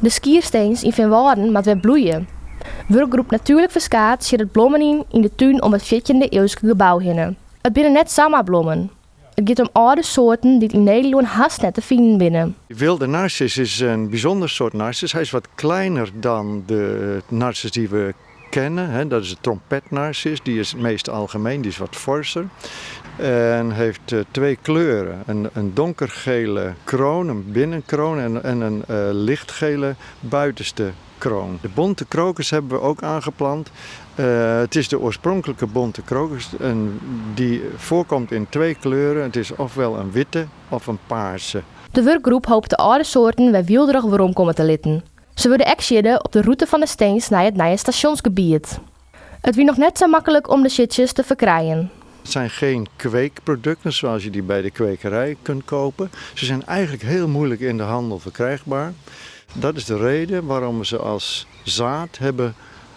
De Skierstins yn Feanwâlden moat wer bloeie. Wurkgroep Natuerlik Ferskaat sieddet blommen yn yn de tún om it fjirtjinde-iuwske gebou hinne. It binne net samar blommen. It giet om âlde soarten dy't yn Nederlân hast net te finen binne. De wilde narcis is een bijzonder soort narcis. Hij is wat kleiner dan de narcis die we kennen. Dat is de trompetnarcis, die is het meest algemeen, die is wat forser. En heeft eh, twee kleuren. Een, een donkergele kroon, een binnenkroon en, en een uh, lichtgele buitenste kroon. De bonte krokus hebben we ook aangeplant. Uh, het is de oorspronkelijke bonte krokus en die voorkomt in twee kleuren. Het is ofwel een witte of een paarse. De wurkgroep hopet de âlde soarten wer wielderich weromkomme te litten. Se wurde ek siedde op de rûte fan de stins nei it nije stasjonsgebiet. It wie noch net sa maklik om de siedsjes te ferkrijen. Het zijn geen kweekproducten zoals je die bij de kwekerij kunt kopen. Ze zijn eigenlijk heel moeilijk in de handel verkrijgbaar. Dat is de reden waarom we ze als zaad hebben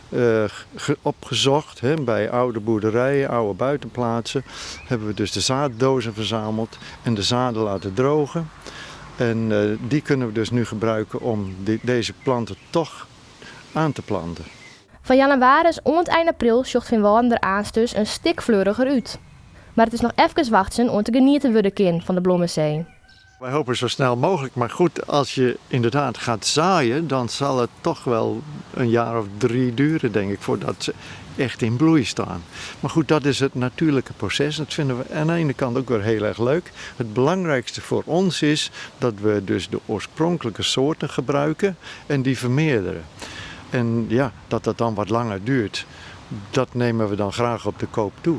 uh, opgezocht. Hè, bij oude boerderijen, oude buitenplaatsen. Hebben we dus de zaaddozen verzameld en de zaden laten drogen. En uh, die kunnen we dus nu gebruiken om die, deze planten toch aan te planten. Fan jannewaris oant ein april sjocht Feanwâlden der aanst dus in stik fleuriger út. Mar it is noch efkes wachtsjen oant der geniete wurde kin fan de blommesee. Wij hopen zo snel mogelijk, maar goed, als je inderdaad gaat zaaien, dan zal het toch wel een jaar of drie duren, denk ik, voordat ze echt in bloei staan. Maar goed, dat is het natuurlijke proces. Dat vinden we aan de ene kant ook weer heel erg leuk. Het belangrijkste voor ons is dat we dus de oorspronkelijke soorten gebruiken en die vermeerderen. En ja, dat dat dan wat langer duurt, dat nemen we dan graag op de koop toe.